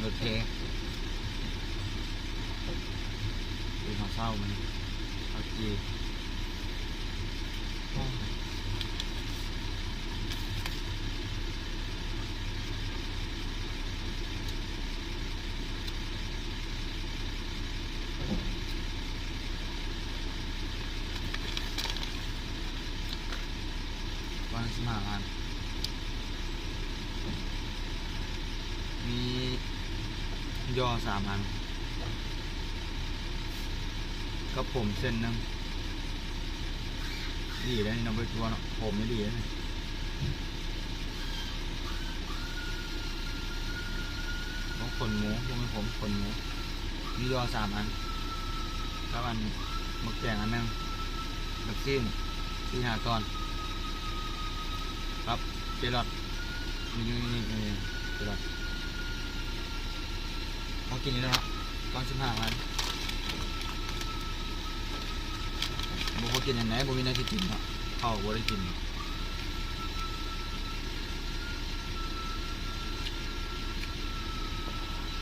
ລົດເພ ເປັນເຮົາເຊົ່າມັນ ເຮົາຂີ່ ປະມານສິບຫ້າພັນ ມີຍໍສາມອັນ ກັບຜົມເສັ້ນໜຶ່ງ. ດີເດ້ນີ້ເນາະ ບໍ່ໄດ້ຕົວະເນາະ ຜົມນີ້ດີເດ້ນີ້. ໂອ້ ຂົນໝູ ບໍ່ແມ່ນຜົມ ຂົນໝູ. ມີຍໍສາມອັນ ກັບອັນໝາກແຕງອັນໜຶ່ງ ລູກຊີ້ນສີ່ຫ້າຕອນ ກັບເຈລອດ ນີ້ ນີ້ ນີ້ ນີ້ ເຈລອດ. ພໍກິນຢູ່ແລ້ວເນາະ ຕອນສິບຫ້າພັນ ບໍ່ພໍກິນຫຍັງໃດ ບໍ່ມີແນວຊິກິນເນາະ ເຂົ້າບໍ່ໄດ້ກິນ.